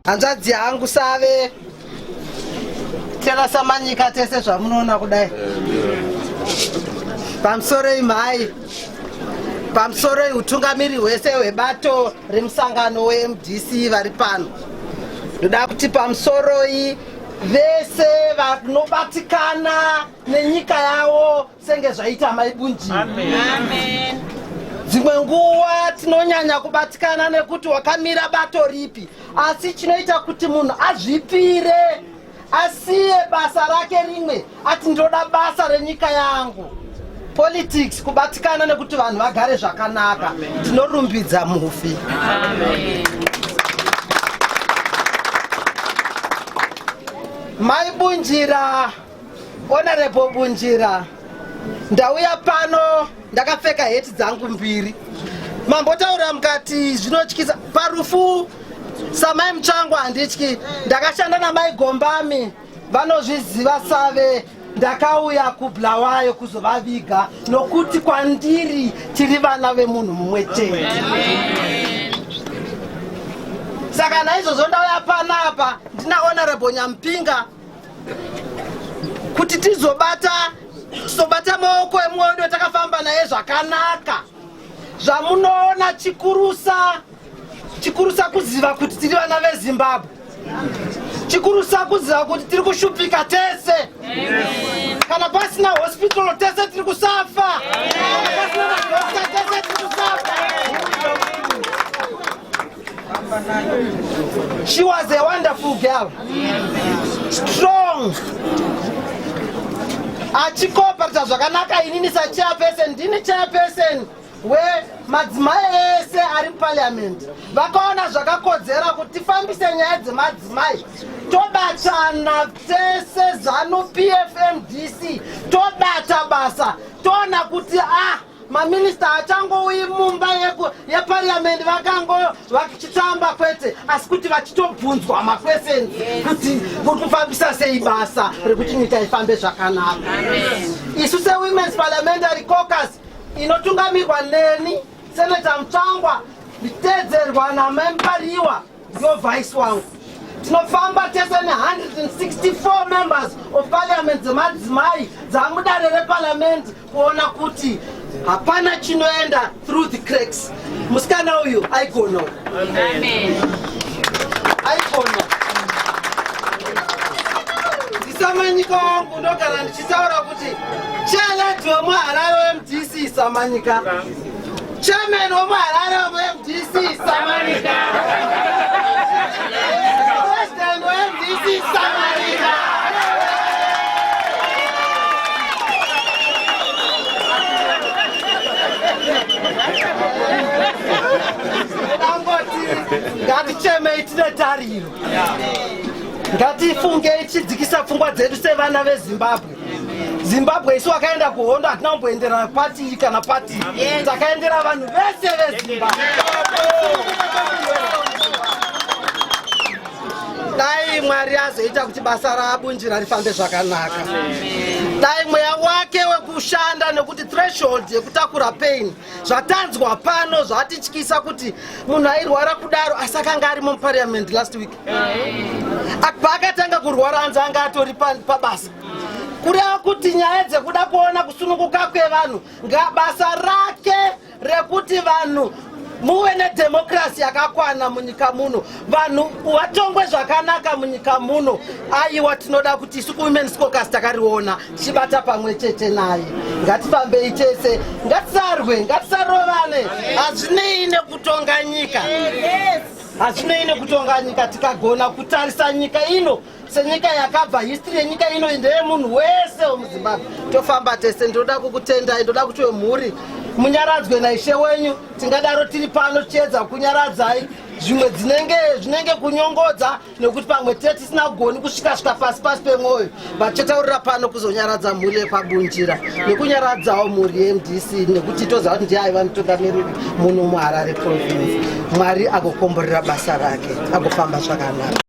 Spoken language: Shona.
Hanzvadzi yangu Save terasa manyika tese zvamunoona kudai. Pamusoroi mhai, pamusoroi utungamiri hwese hwebato remusangano weMDC vari pano. Ndoda kuti pamusoroi vese vanobatikana nenyika yavo senge zvaita mai Bunjira. Amen. Dzimwe nguva tinonyanya kubatikana nekuti wakamira bato ripi, asi chinoita kuti munhu azvipire asiye basa rake rimwe ati ndoda basa renyika yangu. Politics kubatikana nekuti vanhu vagare zvakanaka. Tinorumbidza mufi. Amen. Mai Bunjira, Honorable Bunjira, ndauya pano ndakapfeka heti dzangu mbiri. Mambotaura mukati zvinotyisa parufu samai Mutsvangwa handityi. Ndakashanda namai Gombami, vanozviziva Save. Ndakauya kuBulawayo kuzovaviga nokuti kwandiri tiri vana vemunhu mumwe chete. Saka naizvozvo ndauya panapa ndina Honorable Nyampinga kuti tizobata tizobata maoko emwoyo ndo takafamba naye zvakanaka. Zvamunoona chikurusa chikurusa kuziva kuti tiri vana veZimbabwe, chikurusa kuziva kuti tiri kushupika tese. Kana pasina hospital tese tiri kusafa, kana pasina madokta tese tiri kusafa. She was a wonderful girl, strong, achikoperta zvakanaka. Inini sachairperson, ndini chairperson wemadzimai ese ari muparliament, vakaona zvakakodzera kuti tifambise nyaya dzemadzimai, tobatana tese ZANU PF MDC, tobata basa, toona kuti ah maminista achangouyi mumba yeparliament vakango vachitamba kwete, asi kuti vachitobvunzwa maquestions kuti muri kufambisa sei basa rekuti nyika ifambe zvakanaka. Isu seWomen's Parliamentary Caucus inotungamirwa neni Senator Mutsvangwa, nditeedzerwa naMempariwa ndiyo vice wangu, tinofamba tese ne164 members of parliament dzemadzimai dzamudare reparliament kuona kuti hapana chinoenda through the cracks. Musikana uyu aigona, aigona. Ndisamanyika wangu, ndogara ndichitaura kuti chairlady wemuHarare weMDC Samanyika, chairman wemuHarare weMDC Samanyika, president weMDC Samanyika. Ndangoti ngatichemei tine tariro, ngatifungei tichidzikisa pfungwa dzedu sevana veZimbabwe. Zimbabwe isu wakaenda kuhondo hatina kumboenderana pati iyi kana pati iyi, takaendera vanhu vese veZimbabwe. Dai Mwari azoita kuti basa raBunjira rifambe zvakanaka, dai mweya wake wekushanda, nekuti threshold yekutakura pain zvatanzwa pano zvatityisa kuti munhu airwara kudaro asi akanga ari muparliament last week. Paakatanga kurwara anzi anga atori pabasa, kureva kuti nyaya dzekuda kuona kusununguka kwevanhu ngabasa rake rekuti vanhu muve nedhemokirasi yakakwana munyika muno, vanhu vatongwe zvakanaka munyika muno. Aiwa, tinoda kuti isu kuWomen's Caucus takariona tichibata pamwe chete naye. Ngatifambei tese, ngatisarwe, ngatisarovane. Hazvinei nekutonga nyika, hazvinei nekutonga nyika. Tikagona kutarisa nyika ino senyika yakabva, history yenyika ino ndeyemunhu wese wemuZimbabwe, tofamba tese. Ndoda kukutendai, ndoda kuti wemhuri munyaradzwe naishe wenyu. Tingadaro tiri pano tichiedza kunyaradzai, zvimwe dzinenge zvinenge kunyongodza nekuti pamwe te tisina kugoni kusvika svika pasi pasi pemwoyo, but totaurira pano kuzonyaradza mhuri yekwaBunjira nekunyaradzawo mhuri yeMDC, nekuti toziva kuti ndiye aiva mutungamiriri muno muHarare Province. Mwari agokomborera basa rake, agofamba zvakanaka.